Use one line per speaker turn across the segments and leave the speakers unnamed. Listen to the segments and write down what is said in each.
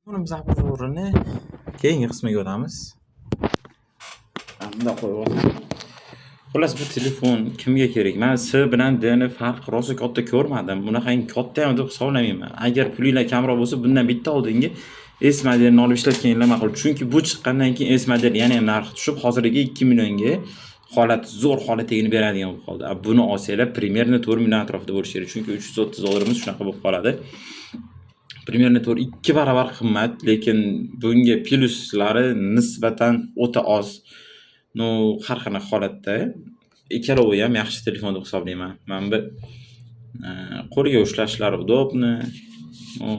Telefonimiz обзор ini keyingi qismiga o'tamiz. Bundoq qo'yib olsam. Xullas, bu telefon kimga kerak? Man S bilan D ni farqi rosa katta ko'rmadim. Bunaqangi katta ham deb hisoblamayman. Agar pulinglar kamroq bo'lsa, bundan bitta oldingi S modelini olib ishlatganinglar ma'qul. Chunki bu chiqqandan keyin S model yana ham narxi tushib, hozirgi 2 millionga holat zo'r holatdagini beradigan bo'lib qoldi. A buni olsanglar, примерно 4 million atrofida bo'lishi kerak. Chunki 330 dollarimiz shunaqa bo'lib qoladi. Примерно 4 2 barobar qimmat, lekin bunga plyuslari nisbatan o'ta oz. Ну, har qanaqa holatda ikkalovi ham yaxshi telefon deb hisoblayman. Mana bu qo'lga ushlashlari удобно, ну,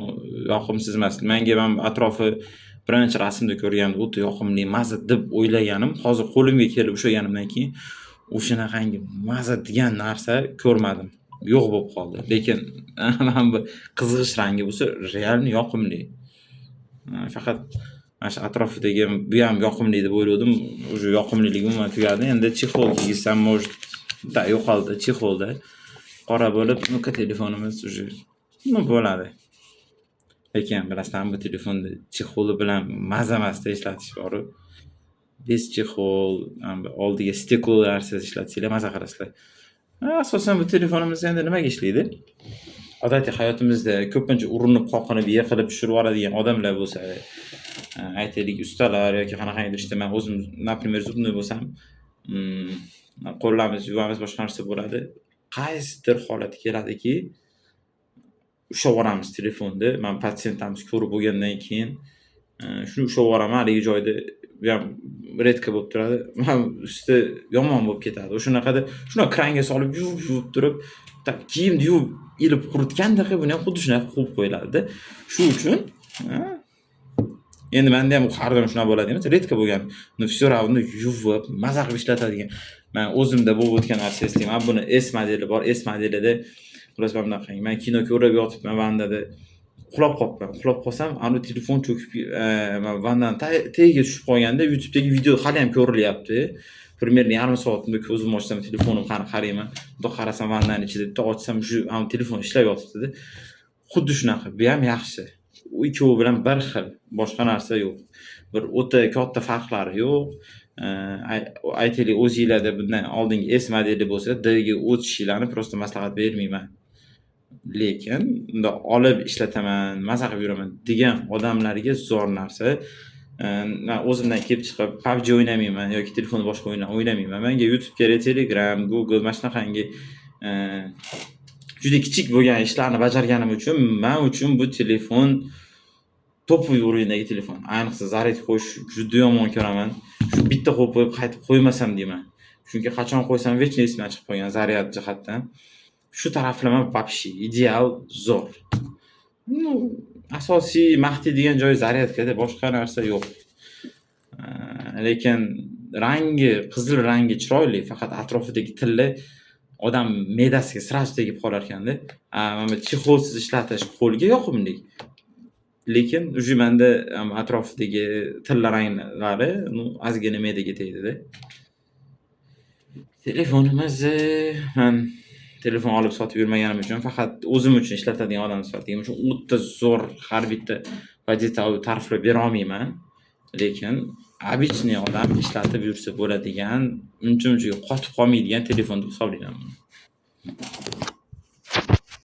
yoqimsiz emas. Menga mana atrofi bir necha rasmda ko'rganimda o'ta yoqimli, maza deb o'ylaganim, hozir qo'limga kelib ushlaganimdan keyin o'shanaqangi maza degan narsa ko'rmadim. Yo'q bo'lib qoldi. Lekin mana bu qizg'ish rangi bo'lsa, реально yoqimli. Faqat mana shu atrofidagi bu ham yoqimli deb o'ylovdim. Уже yoqimliligi umuman tugadi. Endi чехол kiygizsam, может, да, yo'qoldi чехол da. Qora bo'lib, ну-ка, telefonimiz уже, ну, bo'ladi. Lekin bilasizlarmi, bu telefonni чехол i bilan maza emasda ishlatish boru. Без чехол, oldiga стекло larsiz ishlatsanglar, maza qilasizlar. Asosan bu telefonimiz endi nimaga ishlaydi? Odatiy hayotimizda ko'pincha urinib, qoqinib, yiqilib tushirib yuboradigan odamlar bo'lsa, aytaylik, ustalar yoki qanaqangidir ishda, man o'zim, например, зубной bo'lsam, qo'llarimizni yuvamiz, boshqa narsa bo'ladi. Qaysidir holat keladiki, ushlab yuboramiz telefonni. Man patsientlarimiz ko'rib bo'lgandan keyin shuni ushlab yuboraman haligi joyda, bu ham редко bo'lib turadi. Man usti yomon bo'lib ketadi. O'shanaqada shunaqa kranga solib yuvib yuvib turib, kiyimni yuvib ilib quritgandaqa buni ham xuddi shunaqa quvib qo'yiladida. Shu uchun endi manda ham har doim shunaqa bo'ladi emas, редко bo'lgan. Но всё равно yuvib, maza qilib ishlatadigan. Man o'zimda bo'lib o'tgan narsa eslayman. Buni S modeli bor. S modelida, xullas, mana bunaqa. Man kino ko'rib yotibman vannada. Uxlab qolibman. Uxlab qolsam, anavi telefon cho'kib, vannani tagiga tushib qolganda, YouTube'dagi video haliyam ko'rilyapti. Примерно yarim soat ko'zimni ochsam, telefonim qani, qarayman. Bundoq qarasam, vannani ichida bitta ochsam, shu anavi telefon ishlab yotibdida. Xuddi shunaqa. Bu ham yaxshi. U ikkovi bilan bir xil. Boshqa narsa yo'q. Bir o'ta katta farqlari yo'q. Aytaylik, o'zinglarda bundan oldingi S modeli bo'lsa, D ga o'tishinglarni просто maslahat bermayman. Lekin bundoq olib ishlataman, maza qilib yuraman degan odamlarga zo'r narsa. Man o'zimdan kelib chiqib PUBG o'ynamayman yoki telefonda boshqa o'yinlar o'ynamayman. Menga YouTube kerak, Telegram, Google, mana shunaqangi juda kichik bo'lgan ishlarni bajarganim uchun man uchun bu telefon топовый уровень dagi telefon. Ayniqsa, zaryadga qo'yish juda yomon ko'raman. Shu bitta qo'yib qo'yib, qaytib qo'ymasam deyman. Chunki qachon qo'ysam, вечно esimdan chiqib qolgan zaryad jihatdan. Shu taraflama вообще ideal, zo'r. Ну, asosiy maqtaydigan joyi zaryadkada, boshqa narsa yo'q. Lekin rangi, qizil rangi chiroyli, faqat atrofidagi tilla odam me'dasiga сразу tegib qolar ekanda. A mana bu чехол siz ishlatish qo'lga yoqimli. Lekin уже manda atrofidagi tilla ranglari, ну, ozgina me'daga tegdida. Telefonimizni man telefon olib sotib yurmaganim uchun, faqat o'zim uchun ishlatadigan odam sifatida uchun o'ta zo'r har bitta по детали ta'riflab bera olmayman. Lekin обычный odam ishlatib yursa bo'ladigan, uncha muncha qotib qolmaydigan telefon deb hisoblayman buni.